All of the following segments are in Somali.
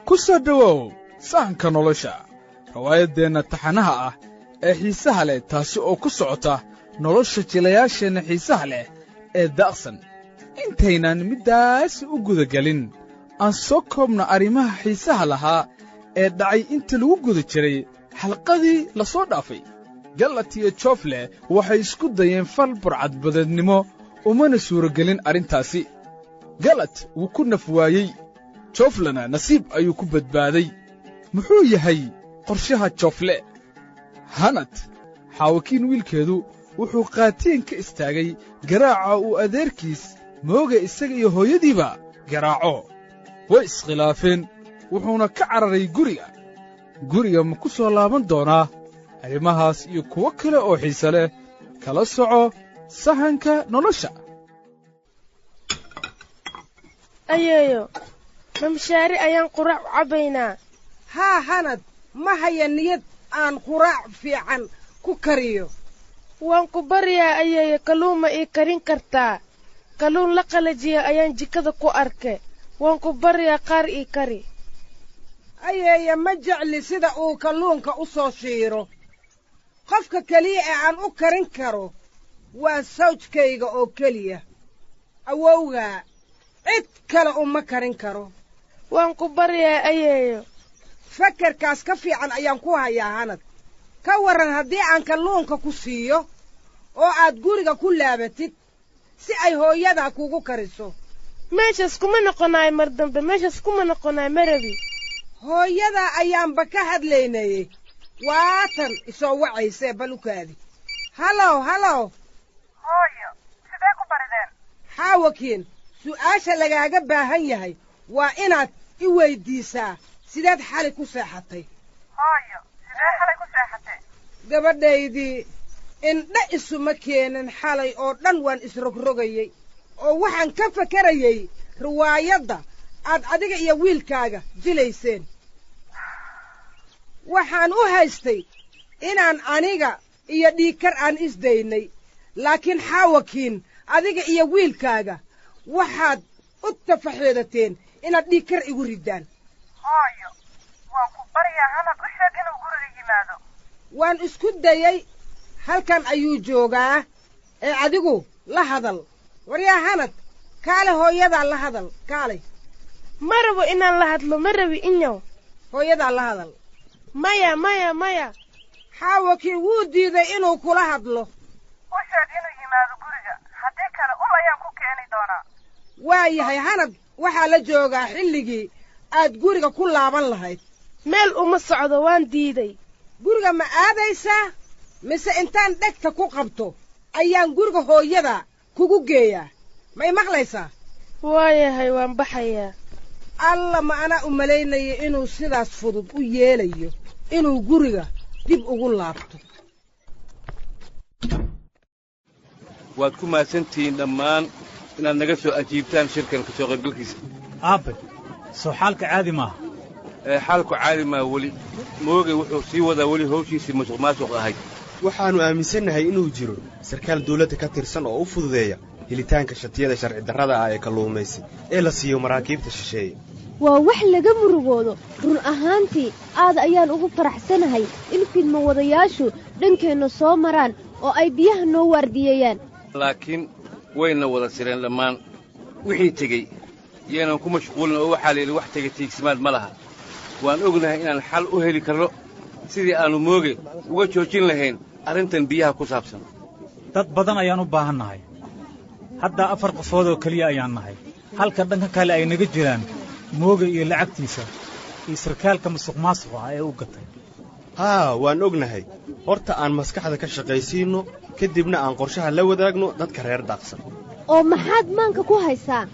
Ku soo dhowow Sahanka Nolosha, rawaayaddeenna taxanaha ah ee xiisaha leh, taasi oo ku socota nolosha jilayaasheenna xiisaha leh ee daaqsan. Intaynaan middaasi u gudagelin, aan soo koobna arrimaha xiisaha lahaa ee dhacay inta lagu guda jiray xalqadii la soo dhaafay. Gallat iyo Joofle waxay isku dayeen fal burcadbadeednimo, umana suuragelin arrintaasi. Gallat wuu ku naf waayey, Jooflena nasiib ayuu ku badbaaday. Muxuu yahay qorshaha Joofle? Hanad, Xaawakiin wiilkeedu, wuxuu qaatiin ka istaagay garaaca uu adeerkiis Mooga isaga iyo hooyadiiba garaaco. Way iskhilaafeen, wuxuuna ka cararay guriga. Guriga ma ku soo laaban doonaa? Arrimahaas iyo kuwo kale oo xiise leh kala soco Sahanka Nolosha. Ayeeyo, ma mishaari ayaan quraac u cabbaynaa? Haa Hanad, ma haya niyad aan quraac fiican ku kariyo. Waan ku baryaa ayeeyo, kalluun ma ii karin kartaa? Kalluun la qalajiya ayaan jikada ku arke. Waan ku baryaa, qaar ii kari. Ayeeya ma jecli sida uu kalluunka u soo shiiro. Qofka keliya ee aan u karin karo waa sawjkayga oo keliya, awowgaa. Cid kale uma karin karo. Waan ku baryaa ayeeyo. Fakarkaas ka fiican ayaan ku hayaa Hanad. Ka warran haddii aan kalluunka ku siiyo oo aad guriga ku laabatid si ay hooyadaa kugu kariso? Meeshaas kuma noqonaayo mar dambe, meeshaas kuma noqonaayo, marabi. Hooyadaa ayaanba ka hadlaynayey, waatan isoo wacaysee balukaadi. Halow, halow. Hooyo, sidee ku barideen? Xaawakiin, su'aasha lagaaga baahan yahay waa inaad i weyddiisaa sideed xalay ku seexatay. Hooyo, sidee xalay ku seexatay? Gabadhaydii, indha isuma keenin xalay oo dhan. Waan isrogrogayey oo waxaan ka fakarayey riwaayadda aad adiga iyo wiilkaaga jilayseen. Waxaan u haystay inaan aniga iyo Dhiigkar aan isdaynay, laakiin Xaawakiin, adiga iyo wiilkaaga waxaad u tafaxeedateen inaad Dhiigkar igu riddaan. Hooyo, waan ku baryaa, Hanad u sheeg inuu guriga yimaado. Waan isku dayey, halkan ayuu joogaa ee adigu la hadal. Waryaa Hanad, kaale, hooyadaa la hadal, kaalay. Ma rabo inaan la hadlo, ma rabi inyow. Hooyadaa la hadal. Maya, maya, maya. Xaawakii wuu diiday inuu kula hadlo. U sheeg inuu yimaado guriga, haddii kale ul ayaan ku keeni doonaa. Waa yahay Hanad, waxaa la joogaa xilligii aad guriga ku laaban lahayd. Meel uma socdo, waan diiday. Guriga ma aadaysaa mise intaan dhegta ku qabto ayaan guriga hooyada kugu geeyaa? Ma i maqlaysaa? Waayahay, waan baxayaa. Alla, ma anaa u malaynaya inuu sidaas fudud u yeelayo inuu guriga dib ugu laabto. Waad ku mahadsantihiin dhammaan inaad naga soo ajiibtaan shirkan ka soo qaybgalkiisa. Aabbe, soo xaalka caadi maaha? Ee xaalku caadi maaha weli. Moogay wuxuu sii wadaa weli hawshiisii musuq maasuq ahayd. Waxaannu aaminsannahay inuu jiro sarkaal dawladda ka tirsan oo u fududeeya helitaanka shatiyada sharci darrada ah ee kalluumaysi ee la siiyo maraakiibta shisheeye. Waa wax laga murugoodo run ahaantii. Aad ayaan ugu faraxsanahay in fidmo wadayaashu dhankeenna soo maraan oo ay biyaha noo waardiyeeyaan. Laakiin wayna wada sireen dhammaan. Wixii tegey yaynan ku mashquulin, oo waxaa la yidhi wax tegey tiigsimaad ma laha. Waan ognahay inaan xal u heli karno sidii aannu Mooge uga joojin lahayn arrintan biyaha ku saabsan. Dad badan ayaan u baahannahay. Hadda 4 qofood oo keliya ayaan nahay, halka dhanka kale ay naga jiraan Mooge iyo lacagtiisa iyo sarkaalka musuqmaasuqa ah ee u gatay. Haa, waan ognahay. Horta aan maskaxda ka shaqaysiinno, kadibna aan qorshaha la wadaagno dadka reer Daaqsan. Oo maxaad maanka ku haysaa?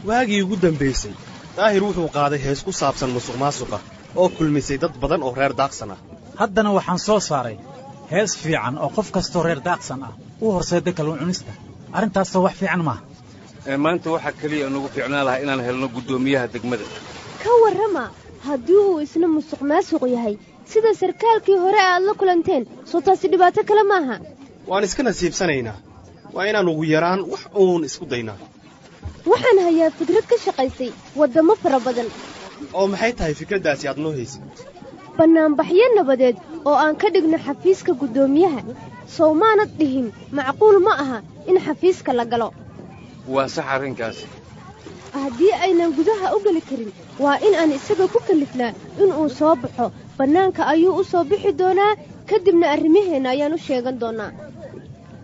Waagii ugu dambaysay Daahir wuxuu qaaday hees ku saabsan musuqmaasuqa oo kulmisay dad badan oo reer Daaqsan ah. Haddana waxaan soo saaray hees fiican oo qof kastoo reer Daaqsan ah u horseeday kalluun cunista. Arrintaasoo wax fiican maaha. Ee maanta waxaa keliya nugu fiicnaan lahaa inaan helno guddoomiyaha degmada. Ka warrama haddii uu isna musuq maasuq yahay sida sarkaalkii hore aad la kulanteen, soo taasi dhibaato kale maaha. Waan iska nasiibsanaynaa, waa inaan ugu yaraan wax uun isku daynaa. Waxaan hayaa fikrad ka shaqaysay waddamo fara badan. Oo maxay tahay fikraddaasi aad noo haysid? Bannaanbaxyo nabadeed oo aan ka dhigno xafiiska guddoomiyaha. Sow maanad dhihin macquul ma aha in xafiiska la galo? Waa sax arrinkaasi. Haddii aynan gudaha u geli karin, waa in aan isaga ku kallifnaa inuu soo baxo. Bannaanka ayuu u soo bixi doonaa, kadibna arrimaheenna ayaan u sheegan doonnaa.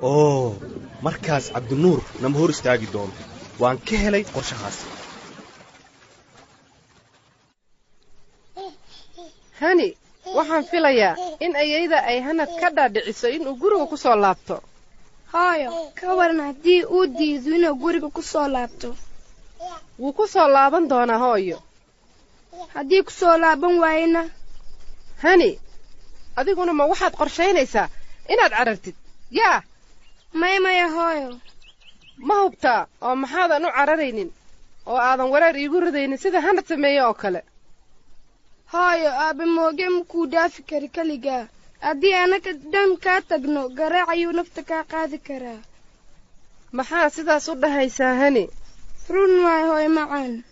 Oo markaas Cabdinuur nama hor istaagi doono. Waan ka helay qorshahaas. Hani, waxaan filayaa in ayayda ay Hanad ka dhaadhiciso inuu guriga ku soo laabto. Hooyo, ka waran haddii uu diido inuu guriga ku soo laabto? Wuu ku soo laaban doonaa, hooyo. Haddii ku soo laaban waayena? Hani, adiguna ma waxaad qorshaynaysaa inaad carartid? Yaa Maya, maya, hooyo. Ma hubtaa? Oo maxaadan u cararaynin oo aadan wareer iigu ridaynin sida Hanad sameeye oo kale? Hooyo, aabba Mooge makuu dhaafi kari keligaa. Haddii annaga dhan kaa tagno, garaac ayuu nafta kaa qaadi karaa. Maxaa sidaas u dhahaysaa, Hani? Run waay, hooyo macaan.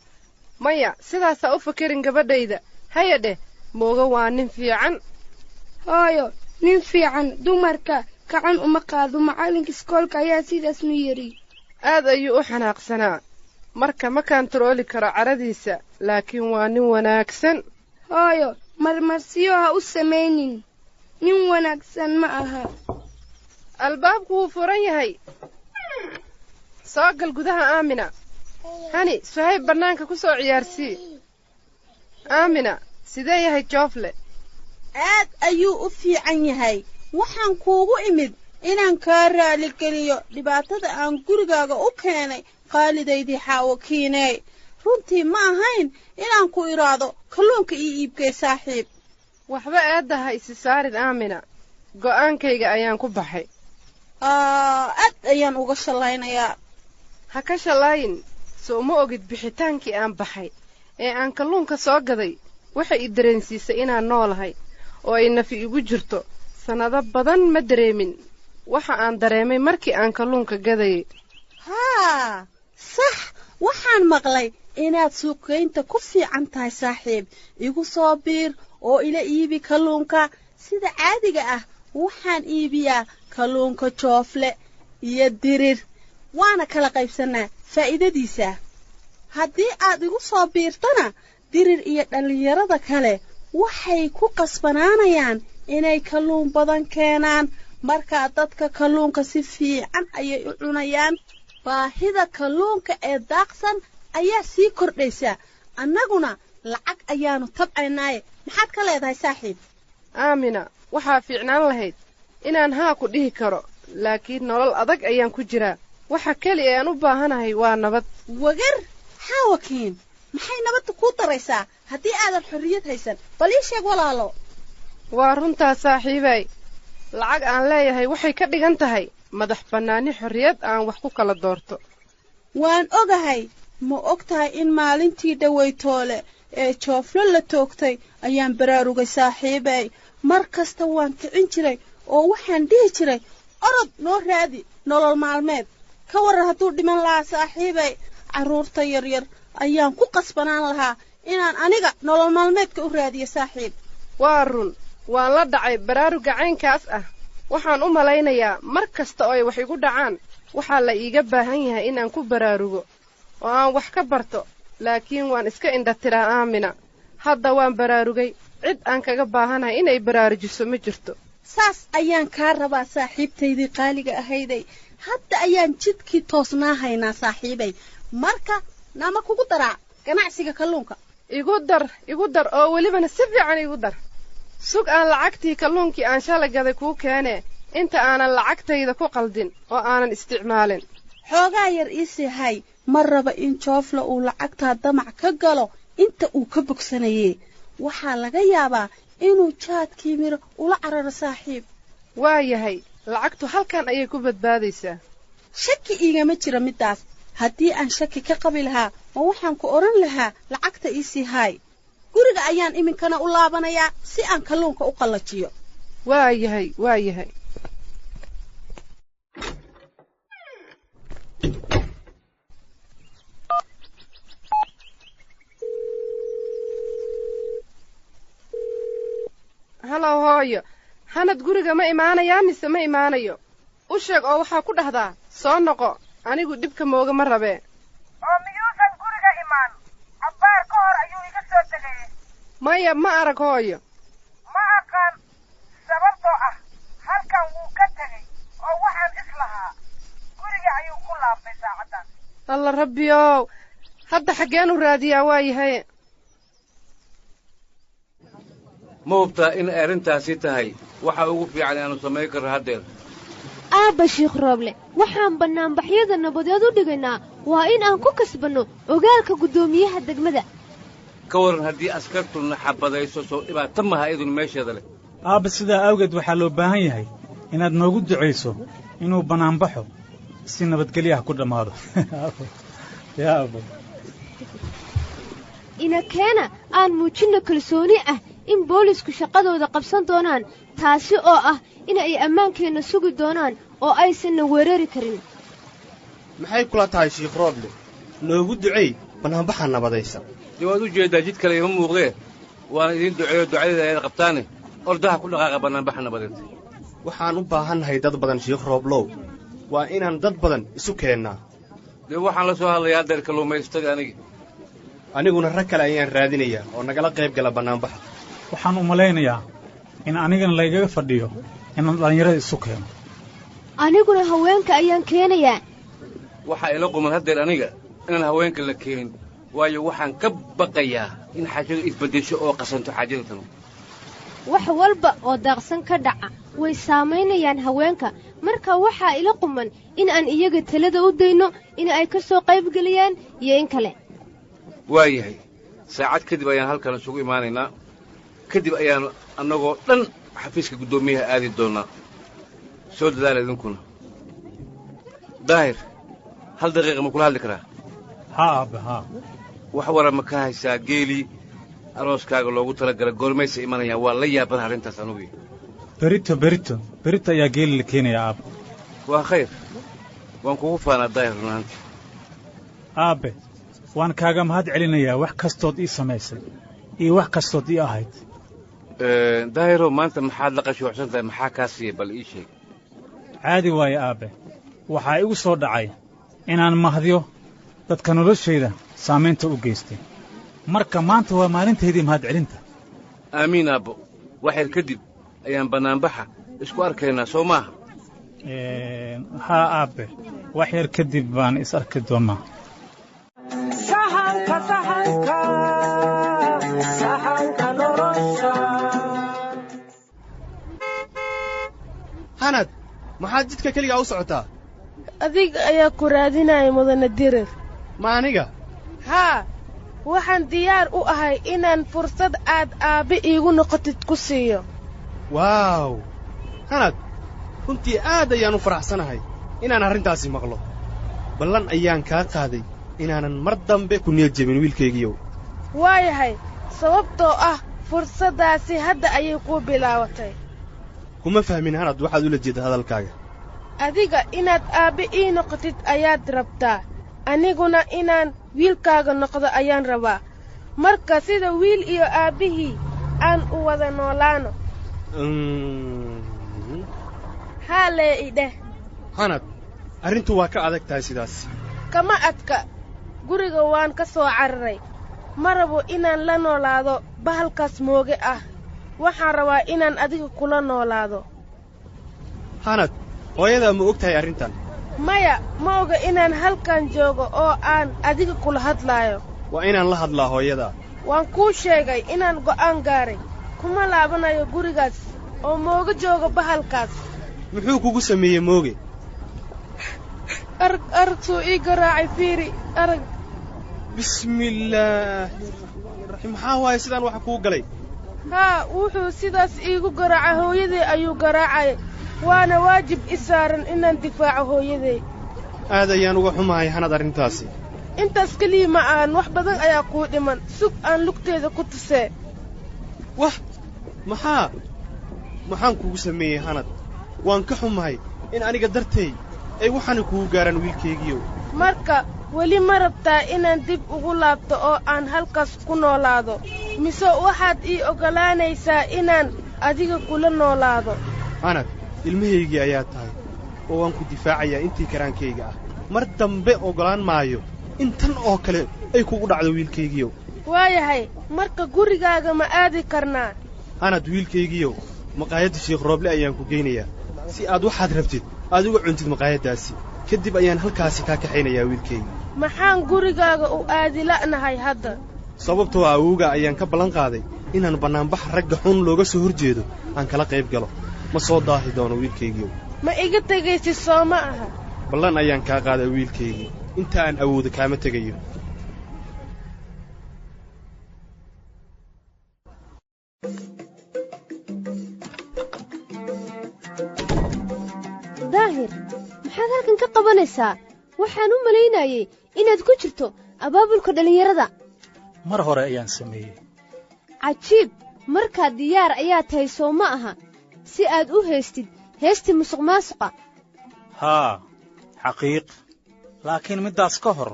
Maya, sidaasaa u fakerin gabadhayda. Haya dheh, Mooge waa nin fiican. Hooyo, nin fiican dumarka gacan uma qaado. Macallinka iskoolka ayaa sidaas nu yidhi. Aad ayuu u xanaaqsanaa, marka ma kaantarooli karo caradiisa, laakiin waa nin wanaagsan. Hooyo, marmarsiyo ha u samaynin. Nin wanaagsan ma aha. Albaabku wuu furan yahay, soo gal gudaha, Aamina. Hani, Suhayb bannaanka ku soo ciyaarsii. Aamina, sidee yahay Joofle? Aad ayuu u fiican yahay. Waxaan kuugu imid inaan kaa raaligeliyo dhibaatada aan gurigaaga u keenay, qaalidaydii Xaawakiiney. Runtii ma ahayn inaan ku idhaahdo kalluunka ii iibgay, saaxiib. Waxba eedda ha isi saarin, Aamina. Go'aankayga ayaan ku baxay. Aad ayaan uga shallaynayaa. Ha ka shallaayin. Soo ma ogid bixitaankii aan baxay ee aan kalluunka soo gaday waxay i dareensiisay inaan noolahay oo ay nafi igu jirto? Sannado badan ma dareemin waxa aan dareemay markii aan kalluunka gadayay. Haa, sax. Waxaan maqlay inaad suuqgeynta ku fiican tahay, saaxiib. Igu soo biir oo ila iibi kalluunka. Sida caadiga ah waxaan iibiyaa kalluunka joofle iyo dirir, waana kala qaybsannaa faa'iidadiisa. Haddii aad igu soo biirtana, Dirir iyo dhallinyarada kale waxay ku qasbanaanayaan inay kalluun badan keenaan. Markaa dadka kalluunka si fiican ayay u cunayaan. Baahida kalluunka ee daaqsan ayaa sii kordhaysa, annaguna lacag ayaannu tabcaynaaye. Maxaad ka leedahay, saaxiib? Aamina, waxaa fiicnaan lahayd inaan haa ku dhihi karo, laakiin nolol adag ayaan ku jiraa. Waxa keli ee aan u baahanahay waa nabad. Wagar, Xaawakiin, maxay nabadda kuu daraysaa haddii aadan xorriyad haysan? Bal ii sheeg, walaalo. Waa runtaa, saaxiibay. Lacag aan leeyahay waxay ka dhigan tahay madax bannaani, xorriyad aan wax ku kala doorto. Waan ogahay. Ma og tahay in maalintii dhawaytoole ee Jooflo la toogtay ayaan baraarugay, saaxiibay? Mar kasta waan kicin jiray oo waxaan dhihi jiray, orod noo raadi nolol maalmeed. Ka warran hadduu dhiman lahaa, saaxiibay? Carruurta yaryar ayaan ku qasbanaan lahaa inaan aniga nolol maalmeedka u raadiyo, saaxiib. Waa run, waan la dhacay baraaruga caynkaas ah. Waxaan u malaynayaa mar kasta oo ay wax igu dhacaan, waxaa la iiga baahan yahay inaan ku baraarugo oo aan wax ka barto, laakiin waan iska indhatiraa, Aamina. Hadda waan baraarugay. Cid aan kaga baahanahay inay baraarujiso ma jirto. Saas ayaan kaa rabaa, saaxiibtaydii qaaliga ahayday. Hadda ayaan jidkii toosnaa haynaa, saaxiibay. Marka nama kugu daraa ganacsiga kalluunka? Igu dar, igu dar, oo welibana si fiican igu dar. Sug aan lacagtii kalluunkii aan shalay gaday kuu keenee, inta aanan lacagtayda ku qaldin oo aanan isticmaalin. Xoogaa yar iisii hay. Ma raba in Joofla uu lacagtaa damac ka galo inta uu ka bogsanayee. Waxaa laga yaabaa inuu jaadkii miro ula cararo, saaxiib. Waa yahay, lacagtu halkan ayay ku badbaadaysaa. Shaki iigama jira middaas. Haddii aan shaki ka qabi lahaa, ma waxaan ku odhan lahaa lacagta iisii haay. Guriga ayaan iminkana u laabanayaa si aan kalluunka u qallajiyo. Waa yahay, waa yahay. Halow hooyo, Hanad guriga ma imaanayaa mise ma imaanayo? U sheeg oo waxaa ku dhahdaa soo noqo, anigu dhibka Mooge ma rabee. Oo miyuusan guriga imaan? Cabbaar ka hor ayuu iga soo tegay. Maya, ma arag hooyo. Ma aqaan, sababtoo ah halkan wuu ka tegey oo waxaan is lahaa guriga ayuu ku laabtay saacaddan. Alla rabbiyow, hadda xaggeenu raadiyaa? Waa yahay. Ma hubtaa in arrintaasi tahay waxa ugu fiican aanu samayn karro haddeer? Aabba Shiikh Rooble, waxaan bannaanbaxyada nabadeed u dhigaynaa waa in aan ku kasbanno ogaalka guddoomiyaha degmada. Ka waran haddii askartu naxabadayso? Soo dhibaato maha idun meesheeda leh. Aabba, sidaa awgeed waxaa loo baahan yahay inaad noogu ducayso inuu bannaanbaxo si nabadgelyaha ku dhammaado. Yaa aabbo. Ina keena aan muujinno kalsooni ah in boolisku shaqadooda qabsan doonaan, taasi oo ah in ay ammaankeenna sugi doonaan oo aysanna weerari karin. Maxay kula tahay, Shiikh Rooble? Noogu duceey bannaanbaxa nabadaysan. Dee waad u jeeddaa, jid kale ima muuqdee. Waana idiin duceeyo, ducadeeda ayaad qabtaane ordaha ku dhaqaaqa bannaanbaxa nabadeed. Waxaan u baahannahay dad badan, Shiikh Rooblow. Waa inaan dad badan isu keennaa. Dee waxaan la soo hadlayaa haddeer kalluumaysatadii anigi. Aniguna rag kale ayaan raadinayaa oo nagala qayb gala bannaanbaxa. Waxaan u malaynayaa in anigana laygaga fadhiyo inaan dhallinyarada isu keeno. Aniguna haweenka ayaan keenayaa. Waxaa ila quman haddeer aniga inaan haweenka la keenin, waayo waxaan ka baqayaa in xaajadu isbeddesho oo qasanto xaajada tanu. Wax walba oo daaqsan ka dhaca way saamaynayaan haweenka, marka waxaa ila quman in aan iyaga talada u dayno in ay ka soo qaybgeliyaan iyo in kale. Waa yahay, saacad kadib ayaan halkan isugu imaanaynaa. Kadib ayaannu annagoo dhan xafiiska guddoomiyaha aadi doonnaa. Soo dadaala idinkuna. Daahir, hal daqiiqa ma kula hadli karaa? Haa aabbe, haa. Wax wara ma ka haysaa geelii arooskaaga loogu talagalay? Goormaysa imanayaan? Waa la yaabana arrintaas anugii. Berito, berito, berito ayaa geeli la keenayaa, aabbe. Waa khayr, waan kugu faanaa Daahir, run ahaantii. Aabbe, waan kaaga mahad celinayaa wax kastood ii samaysay iyo wax kastood ii ahayd. Daahirow, maanta maxaad la qashuucsan tahay? Maxaa kaa siiyey? Bal ii sheeg. Caadi waaye aabbe, waxaa igu soo dhacay inaan mahdiyo dadka noloshayda saamaynta u geystay. Marka maanta waa maalintaydii mahad celinta. Aamiin aabbo, waxyar kadib ayaan bannaanbaxa isku arkaynaa, soo maaha? Haa aabbe, wax yar kadib baan is arki doonnaa. Sahanka, sahanka, sahanka nolosha. Hanad, maxaad jidka keligaa u socotaa? Adiga ayaa ku raadinaya, mudane Dirir. Ma aniga? Haa, waxaan diyaar u ahay inaan fursad aad aabbe iigu noqotid ku siiyo. Waaw Hanad, runtii aad ayaan u faraxsanahay inaan arrintaasi maqlo. Ballan ayaan kaa qaaday inaanan mar dambe ku niyad jebin, wiilkaygiiyow. Waayahay, sababtoo ah fursaddaasi hadda ayay kuu bilaabatay. Kuma fahmin Hanad, waxaad ula jeedda hadalkaaga. Adiga inaad aabbe ii noqotid ayaad rabtaa, aniguna inaan wiilkaaga noqdo ayaan rabaa. Marka sida wiil iyo aabbihii aan u wada noolaano. Haa lee idheh. Hanad, arrintu waa ka adag tahay sidaas. Kama adka. Guriga waan ka soo cararay. Ma rabo inaan la noolaado bahalkaas Mooge ah. Waxaan rabaa inaan adiga kula noolaado. Hanad, hooyadaa ma og tahay arrintan? Maya, ma oga inaan halkan joogo oo aan adiga kula hadlaayo. Waa inaan la hadlaa hooyadaa. Waan kuu sheegay inaan go'aan gaaray. Kuma laabanayo gurigaas oo Mooge jooga bahalkaas. Muxuu kugu sameeyey Mooge? Arag, arag suu ii garaacay, fiiri, arag. Bismillaah raxiim, maxaa waaye sidaan waxa kuu galay? Haa, wuxuu sidaas iigu garaacay hooyaday ayuu garaacay, waana waajib i saaran inaan difaaco hooyaday. Aad ayaan uga xumahay Hanad arrintaasi. Intaas keliya ma ahan, wax badan ayaa kuu dhiman. Sug aan lugteeda ku tusee. Wah, maxaa maxaan kugu sameeyey Hanad? Waan ka xumahay in aniga dartay ay waxaana kugu gaaraan wiilkaygiiyow. Marka weli ma rabtaa inaan dib ugu laabto oo aan halkaas ku noolaado, mise waxaad ii oggolaanaysaa inaan adiga kula noolaado? Hanad, ilmahaygii ayaa tahay oo waan ku difaacayaa intii karaankayga ah. Mar dambe oggolaan maayo in tan oo kale ay kugu dhacdo wiilkaygiiyow. Waayahay, marka gurigaaga ma aadi karnaa? Hanad wiilkaygiiyow, maqaayadda Sheekh Rooble ayaan ku geynayaa si aad waxaad rabtid aad uga cuntid maqaayaddaasi. Kadib ayaan halkaasi kaa kaxaynayaa wiilkayga. Maxaan gurigaaga u aadi la'nahay hadda? Sababtoo awowga ayaan ka ballan qaaday inaan bannaanbax ragga xun looga soo hor jeedo aan kala qayb galo. Ma soo daahi doono wiilkaygiiyow. Ma iga tegaysid soo ma aha? Ballan ayaan kaa qaaday wiilkaygii, inta aan awoodo kaama tegayo. Daahir, maxaad halkan ka qabanaysaa? Waxaan u malaynayey inaad ku jirto abaabulka dhallinyarada. Mar hore ayaan sameeyey. Cajiib, markaa diyaar ayaa tahay soo ma aha si aad u haystid heestii musuqmaasuqa? Haa, xaqiiq. Laakiin middaas ka hor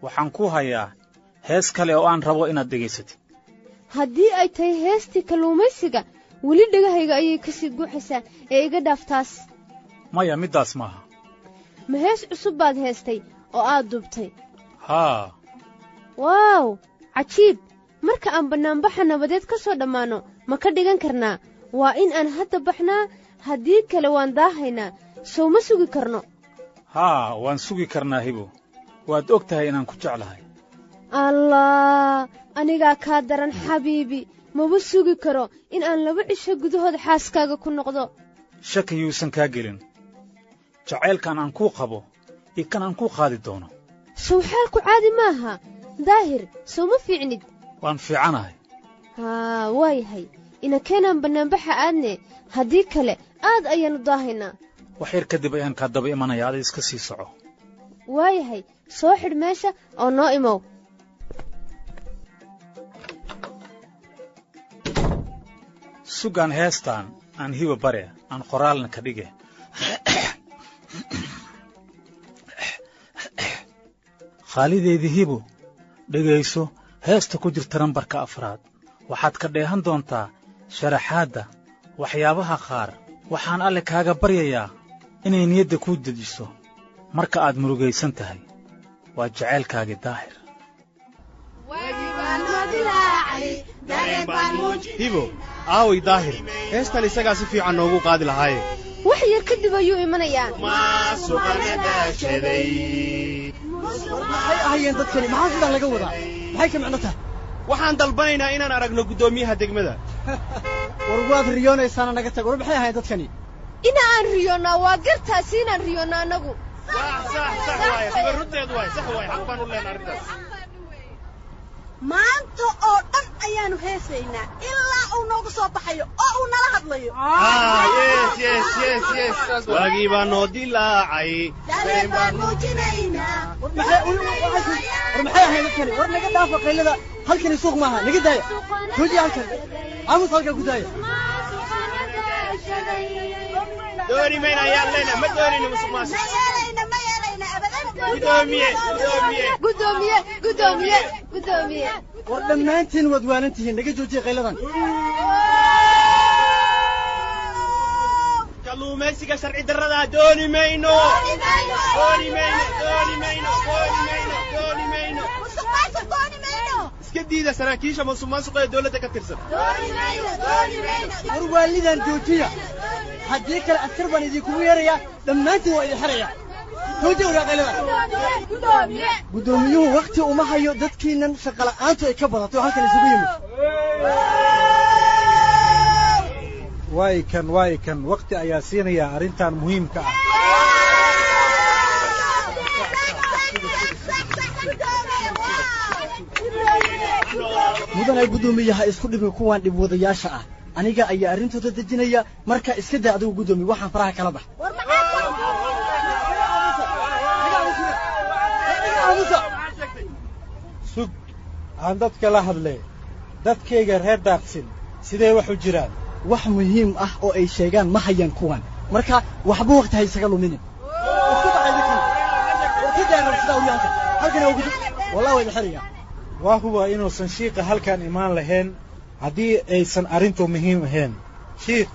waxaan ku hayaa hees kale oo aan rabo inaad dhegaysatid. Haddii ay tahay heestii kalluumaysiga, weli dhegahayga ayay ka sii guuxaysaa ee iga dhaaf taas. Maya, middaas maaha. Ma hees cusub baad heestay oo aad duubtay? Haa. Waaw, cajiib. Marka aan bannaanbaxa nabadeed ka soo dhammaanno ma ka dhigan karnaa? Waa in aan hadda baxnaa, haddii kale waan daahaynaa. Sow ma sugi karno? Haa, waan sugi karnaa Hibo. Waad og tahay inaan ku jeclahay. Allah, anigaa kaa daran xabiibi. Maba sugi karo in aan 2 cisho gudahood xaaskaaga ku noqdo. Shaki yuusan kaa gelin jacaylkan aan kuu qabo iyo kan aan kuu qaadi doono. Sow xaalku caadi maaha Daahir, sow ma fiicnid? Waan fiicanahay. Haa, waayahay, ina keenaan bannaanbaxa aadne, haddii kale aad ayaannu daahaynaa. Wax yar kadib ayaan kaa daba imanaya, ada iska sii soco. Waayahay, soo xidh meesha oo noo imow. Sugaan heestaan aan Hiba bare, aan qoraalna ka dhige. Khaalideedii Hibo, dhegayso heesta ku jirta nambarka 4aad. Waxaad ka dheehan doontaa sharaxaadda waxyaabaha qaar. Waxaan Alle kaaga baryayaa inay niyadda kuu dejiso marka aad murugaysan tahay. Waa jacaylkaagii Daahir. Hibo, aaway Daahir? Heestan isagaa si fiican noogu qaadi lahaaye. Wax yar kadib ayuu imanayaa. Maxay ahayeen dadkani? Maxaa sidaa laga wadaa? Maxay ka micno tahay? Waxaan dalbanaynaa inaan aragno guddoomiyaha degmada. War waad riyoonaysaana, naga tag. War maxay ahayeen dadkani? Ina aan riyoonnaa waa gartaasi, inaan riyoonno annagu. Maanta oo dhan ayaannu heesaynaa ilaa uu noogu soo baxayo oo uu nala hadlayo. Waagii baa noo dilaacay. Dareen baan muujinaynaa. War maxay ahayd dadkani? War naga dhaafa qaylada. Halkani suuq maaha, naga daaya. Joojiya halkan, aamus halkan ku daaya. Dooni mayna ayaan leenahay, ma doonayno musuqmaasuq. Ma yeelayna, ma yeelayna abadan. Guddoomiye, guddoomiye, guddoomiye, guddoomiye, guddoomiye. War dhammaantiin waad waalan tihiin, naga joojiya qayladan. Kalluumaysiga sharci darrada dooni mayno, dooni mayno, dooni mayno, dooni mayno, dooni mayno. Musuqmaasuq dooni mayno. Iska diida saraakiisha musuqmaasuqa ee dowladda ka tirsan. Dooni mayno, dooni mayno. War waalidan joojiya, haddii kale askar baan idinkugu yeerayaa, dhammaantiin waa idin xiraya. Joojiya waraa qayladan. Guddoomiyuhu wakhti uma hayo dadkiinan shaqola'aantu ay ka badato oo halkan isugu yimid. Waay kan, waay kan, wakhti ayaa siinayaa arrintan muhiimka ah. Mudana guddoomiyaha, isku dhibin kuwaan dhibwadayaasha ah. Aniga ayaa arrintooda dejinaya. Marka iska daa adigu guddoomiye, waxaan faraha kala bax. Sug aan dadka la hadle. Dadkayga reer Daaqsin, sidee wax u jiraan? Wax muhiim ah oo ay sheegaan ma hayaan kuwan, marka waxba waqti ha isaga luminin. Iska baxay dadkan. War ka daa rabshada awliya halkan. Halkan ugu wallah waa idin xirayaa. Waa huba inuusan shiiqa halkan imaan lahayn haddii aysan arrintu muhiim ahayn. Shiikh,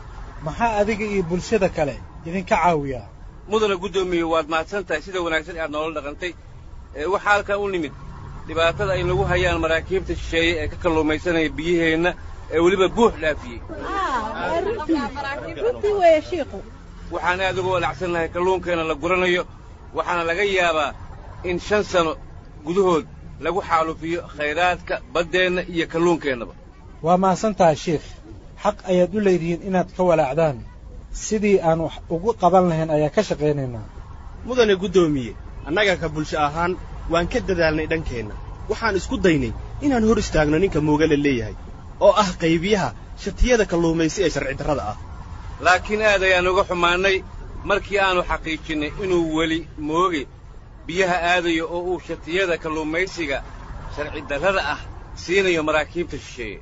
maxaa adiga iyo bulshada kale idinka caawiyaa? Mudana guddoomiye, waad mahadsan tahay sida wanaagsan aad noola dhaqantay. Waxaa halkan u nimid dhibaatada ay nagu hayaan maraakiibta shisheeye ee ka kalluumaysanaya biyaheenna ee weliba buux dhaafiyey. Runtii weeye shiiqu. Waxaan aad uga walacsannahay kalluunkeenna la guranayo, waxaana laga yaabaa in 5 sano gudahood lagu xaalufiyo khayraadka baddeenna iyo kalluunkeennaba. Waa mahadsan tahay shiikh. Xaq ayaad u leedihiin inaad ka walaacdaan. Sidii aan wax ugu qaban lahayn ayaa ka shaqaynaynaa. Mudane guddoomiye, annaga ka bulsho ahaan waan ka dadaalnay dhankeenna. Waxaan isku daynay inaan hor istaagno ninka Moogale leeyahay oo ah qaybiyaha shatiyada kalluumaysi ee sharci darrada ah. Laakiin aad ayaan uga xumaannay markii aannu xaqiijinnay inuu weli Mooge biyaha aadayo oo uu shatiyada kalluumaysiga sharci darrada ah siinayo maraakiibta shisheeye.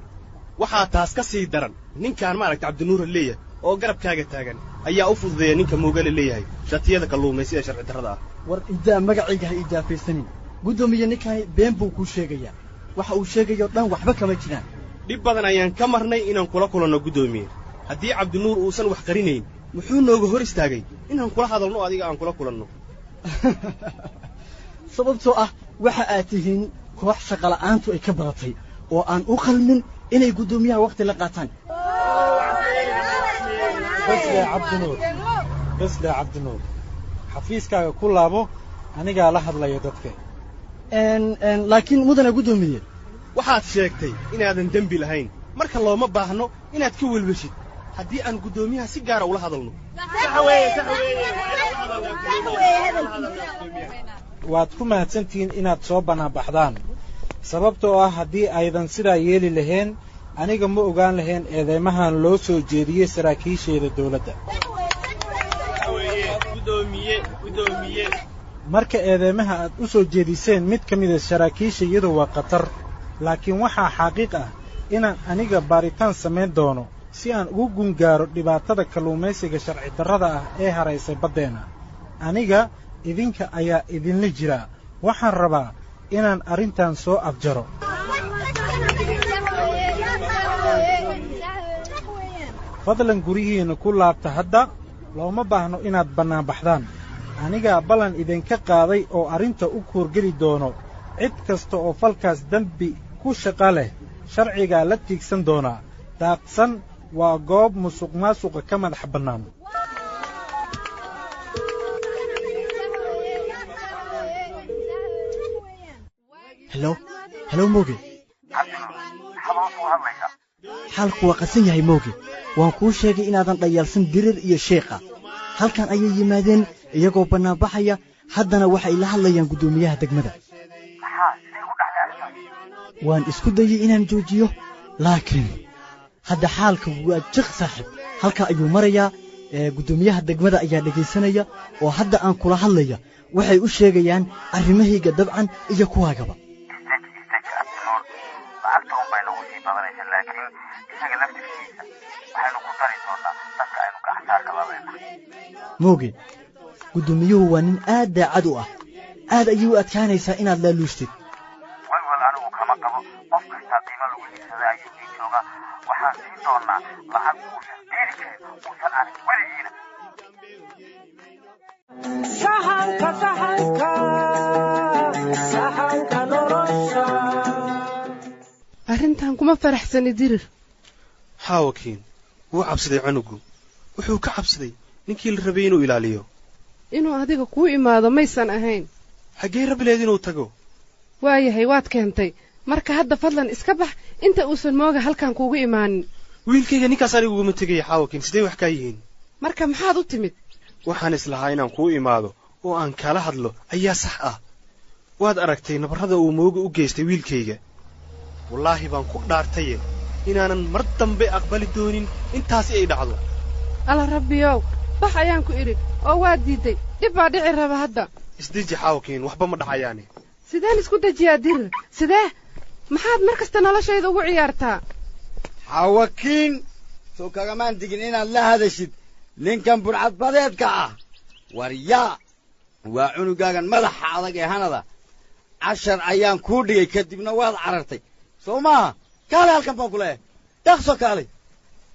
Waxaa taas ka sii daran, ninkaan maaragta Cabdinuura leeyahay oo garabkaaga taagan ayaa u fududeeya ninka Moogale leeyahay shatiyada kalluumaysi ee sharci darrada ah. War idaa, magacayga ha idaafaysanin. Guddoomiye, ninkani been buu kuu sheegayaa. Waxa uu sheegayo dhan waxba kama jiraan. Dhib badan ayaan ka marnay inaan kula kulanno guddoomiye. Haddii Cabdinuur uusan wax qarinayn, muxuu nooga hor istaagay inaan kula hadalno, adiga aan kula kulanno? Sababtoo ah waxa aad tihiin koox shaqola'aantu ay ka badatay oo aan u qalmin inay guddoomiyaha wakhti la qaataan. Bas lee Cabdinuur, bas lee Cabdinuur, xafiiskaaga ku laabo, anigaa la hadlaya dadka. Laakiin mudane guddoomiye, waxaad sheegtay inaadan dembi lahayn, marka looma baahno inaad ka welweshid haddii aan guddoomiyaha si gaara ula hadalno. Waad ku mahadsantihiin inaad soo bannaanbaxdaan, sababtoo ah haddii aydan sidaa yeeli lahayn, aniga ma ogaan lahayn eedeymahan loo soo jeediyey saraakiisheeda dawladda. Marka eedeymaha aad u soo jeediseen mid ka mida saraakiisha iyadu waa khatar, laakiin waxaa xaqiiq ah inaan aniga baaritaan samayn doono si aan ugu gungaaro dhibaatada kalluumaysiga sharci darrada ah ee haraysay baddeenna. Aniga idinka ayaa idinla jiraa. Waxaan rabaa inaan arrintan soo afjaro. Fadlan guryihiinna ku laabta hadda. Looma baahno inaad bannaanbaxdaan. Anigaa ballan idinka qaaday oo arrinta u kuurgeli doono. Cid kasta oo falkaas dembi ku shaqa leh sharcigaa la tiigsan doonaa. Daaqsan waa goob musuqmaasuqa ka madax bannaan. Hello, hello Mooge. Xaalku waa qasan yahay Mooge. Waan kuu sheegay inaadan dhayaalsan Dirir iyo sheekha. Halkan ayay yimaadeen iyagoo bannaanbaxaya, haddana waxay la hadlayaan guddoomiyaha degmada. Waan isku dayey inaan joojiyo, laakiin hadda xaalka waa jiq saaxiib. Halka ayuu marayaa. Guddoomiyaha degmada ayaa dhegaysanaya oo hadda aan kula hadlaya. Waxay u sheegayaan arrimahayga dabcan iyo kuwaagaba. Lacagta un bay nagu sii badanaysa, laakiin isaga laftirkiisa waxaynu ku dari doonaa dadka aynu gacansaarka la leenahay. Mooge, guddoomiyuhu waa nin aad daacad u ah. Aad ayay u adkaanaysaa inaad laaluushtid. Walwal anigu kama qabo. Qof kastaa qiimo lagu iibsada ayuu ii joogaa. Waxaan siin doonaa lacag uusan diidi karin, uusan arag weligiina. Sahanka, sahanka, sahanka nolosha. Arrintan kuma faraxsani Dirir. Xaawakiin wuu cabsaday canugu. Wuxuu ka cabsaday ninkii la rabay inuu ilaaliyo. Inuu adiga kuu imaado maysan ahayn. Xaggee rabileed inuu tago? Waayahay, waad keentay. Marka hadda fadlan iska bax inta uusan Mooga halkan kuugu imaanin. Wiilkayga ninkaas anigu uguma tegaya. Xaawakiin, sidee wax kaa yihiin? Marka maxaad u timid? Waxaan islahaa inaan kuu imaado oo aan kala hadlo ayaa sax ah. Waad aragtay nabarrada uu Mooga u geystay wiilkayga. Wallaahi baan ku dhaartaye inaanan mar dambe aqbali doonin intaasi ay dhacdo. Alla rabbiyow, bax ayaan ku idhi oo waad diidday. Dhib baa dhici raba hadda. Isdeji Xaawakiin, waxba ma dhacayaane. Sideen isku dejiyaa Dirir? Sidee? Maxaad mar kasta noloshayda ugu ciyaartaa? Xawakiin, soo kagamaan digin inaad la hadashid ninkan burcadbadeedka ah. War yaa, waa cunugaagan madaxa adag ee hanada. Cashar ayaan kuu dhigay, kadibna waad carartay, soo maaha? Kaalay, halkan baan ku leeyahay, dhaqso kaalay.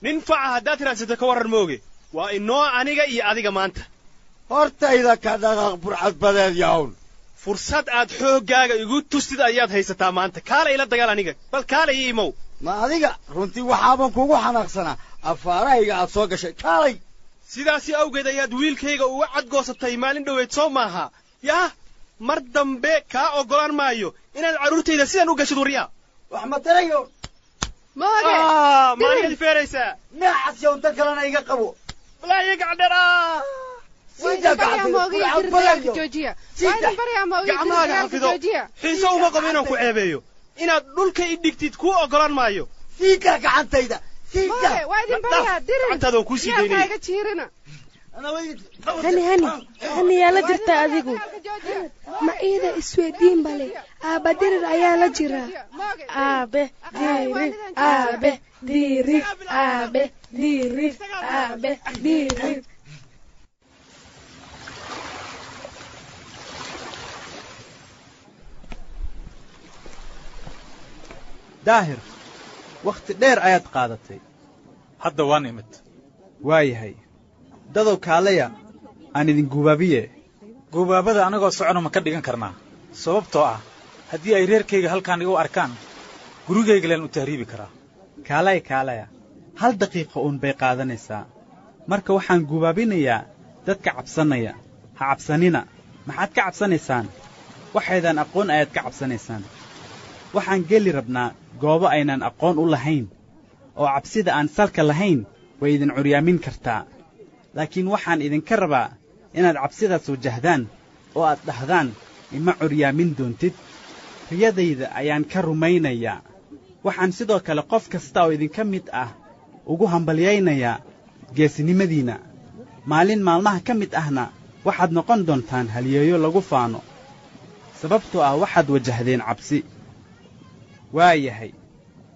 Nin faca haddaad raadsato, ka warran Mooge? Waa inoo aniga iyo adiga maanta. Hortayda ka dhaqaaq, burcadbadeed yawn. Fursad aad xooggaaga igu tustid ayaad haysataa maanta. Kaala ila dagaal aniga, bal kaala ii imow. Ma adiga? Runtii waxaaban kugu xanaaqsanaa afaarahayga aad soo gashay. Kaalay. Sidaasi awgeed ayaad wiilkayga uga cadgoosatay maalin dhoweyd, soo maaha? Yaa, mar dambe kaa oggolaan maayo inaad carruurtayda sidan u gashid, waryaa. Wax ma tarayo. Mooge. Maanigaad feeraysaa? Nacas yow, dan kalena iga qabo. Balaayo gacdheer. Gacmahaaga xafido. Xiiso uma qabo inaan ku ceebeeyo. Inaad dhulka i dhigtid kuu oggolaan maayo. Siida gacantayda. Gacantaada waan kuu sii daynaya. Hani, hani, hani, yaa la jirtaa adigu? Ma iida isweydiin bale, aabba Dirir ayaa la jiraa. Aabe Dirir, aabe Dirir, aabe Dirir, aabe Dirir. Daahir, wakhti dheer ayaad qaadatay. Hadda waan imid. Waayahay, dadow, kaalaya aan idin guubaabiye. Guubaabada anagoo socono ma ka dhigan karnaa? Sababtoo ah haddii ay reerkayga halkaan igu arkaan, gurigayga leen u tahriibi karaa. Kaalaya, kaalaya, hal daqiiqa uun bay qaadanaysaa. Marka waxaan guubaabinayaa dadka cabsanaya. Ha cabsanina. Maxaad ka cabsanaysaan? Waxaydan aqoon ayaad ka cabsanaysaan. Waxaan geli rabnaa goobo aynan aqoon u lahayn, oo cabsida aan salka lahayn way idin curyaamin kartaa. Laakiin waxaan idinka rabaa inaad cabsidaas wajahdaan oo aad dhahdaan, "Ima curyaamin doontid. Riyadayda ayaan ka rumaynayaa." Waxaan sidoo kale qof kasta oo idinka mid ah ugu hambalyaynayaa geesinimadiinna. Maalin maalmaha ka mid ahna waxaad noqon doontaan halyeeyo lagu faano, sababtoo ah waxaad wajahdeen cabsi. Waa yahay,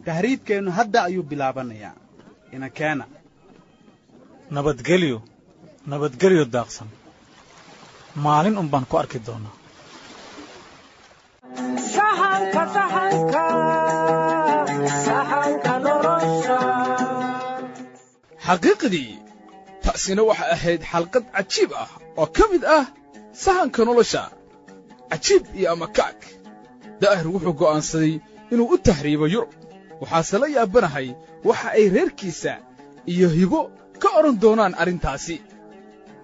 tahriibkeennu hadda ayuu bilaabanayaa. Ina keena. Nabadgelyo, nabadgelyo daaqsan. Maalin un baan ku arki doonaa. Sahanka, sahanka, sahanka nolosha. Xaqiiqdii taasina waxay ahayd xalqad cajiib ah oo ka mid ah Sahanka Nolosha. Cajiib iyo amakaag! Daahir wuxuu go'aansaday inuu u tahriibo Yurub. Waxaase la yaabanahay waxa ay reerkiisa iyo Hibo ka odhan doonaan arrintaasi.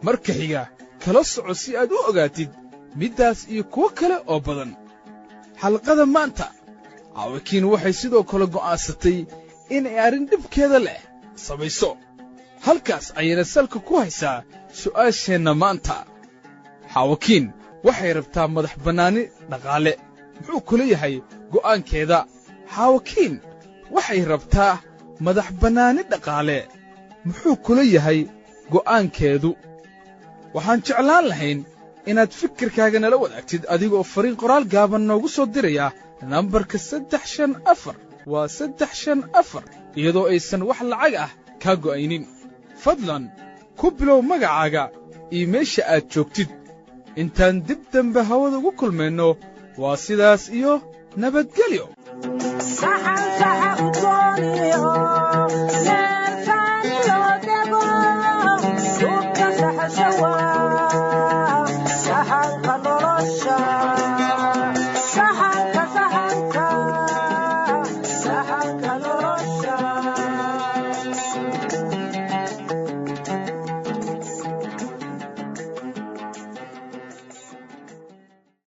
Marka xiga kala soco si aad u ogaatid middaas iyo kuwo kale oo badan. Xalqada maanta, Caawakiin waxay sidoo kale go'aansatay inay arrin dhibkeeda leh samayso. Halkaas ayayna salka ku haysaa su'aasheenna maanta. Xaawakiin waxay rabtaa madax bannaani dhaqaale. Muxuu kula yahay go'aankeeda? Xaawakiin waxay rabtaa madax bannaani dhaqaale. Muxuu kula yahay go'aankeedu? Waxaan jeclaan lahayn inaad fikirkaaga nala wadaagtid adigoo fariin qoraal gaaban noogu soo diraya nambarka 354, waa 354, iyadoo aysan wax lacag ah kaa go'aynin. Fadlan ku bilow magacaaga iyo meesha aad joogtid. Intaan dib dambe hawada ugu kulmayno, waa sidaas iyo nabadgelyo. Saxan saxa udgooniyo.